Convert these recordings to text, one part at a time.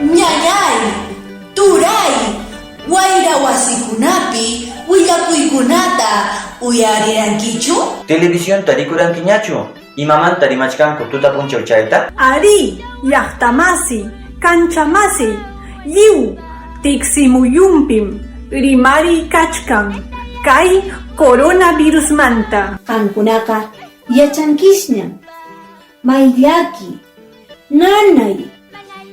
Ñañay, turay, wayra wasikunapi willakuykunata uyarirankichu? Televisionta rikurankiñachu? Imamanta rimachkanku tuta punchaw chayta? Arí, llaqtamasi, kanchamasi, lliw tiksimuyunpim rimariy kachkan kay coronavirusmanta. Qamkunaqa yachankisñam, may llaki, nanay,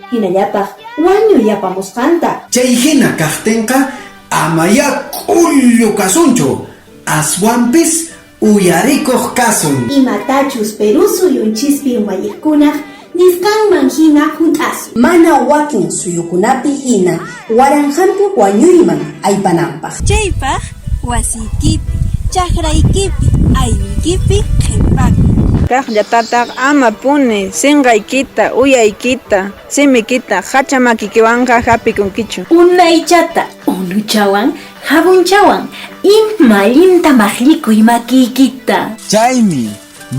hinallataq wañuy apamusqanta. Chay hina kaqtinqa amayá k'ullu kasunchu, aswanpis uyarikuq kasun. Imatachus Perú suyunchispi umalliqkunaq nisqanman hina hunt'asun. Mana wakin suyukunapi hina waranqanpi wañuyman aypananpaq. Chaypaq wasiykipi, chakraykipi, aylluykipi qhipakuy. Kaqllatataq amapuni sinqaykita, uyaykita, simikita hacha makikiwanqa hapikunkichu. Unaychata unuchawan jabonchawan ima allinta maqllikuy makiykita. Chaymi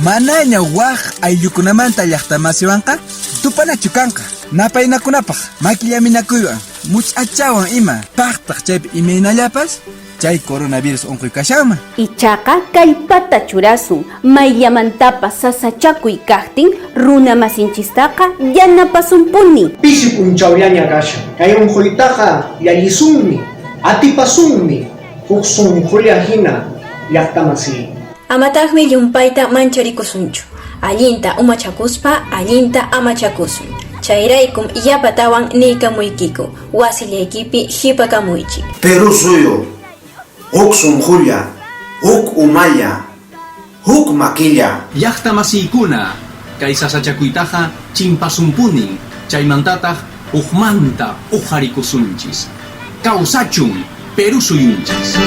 manaña waj ayllukunamanta llaqtamasiwanqa tupanachu kanqa. Napaynakunapaq makillaminakuywan much'achawan ima paqtaq chaypi imaynallapas chay coronavirus unquy kashanman. Ichaqa kallpata churasun mayllamantapas sasachakuy kaqtin runamasinchistaqa yanapasunpuni. Pisi p'unchawllaña kashan. Kay unquytaqa llallisunmi, atipasunmi huk sunqulla hina llaqtamasiy. Amataqmi llumpayta mancharikusunchu. Allinta umachakuspa allinta amachakusun. Chayraykum yapatawan niykamuykiku, wasillaykipi hipakamuychik. Perú suyu, huk sunqulla, huk umalla, huk makilla. Llaqta masiykuna, kay sasachakuytaqa chimpasunpunin, chaymantataq hukmanta uqharikusunchis. Kawsachun Perú suyunchis!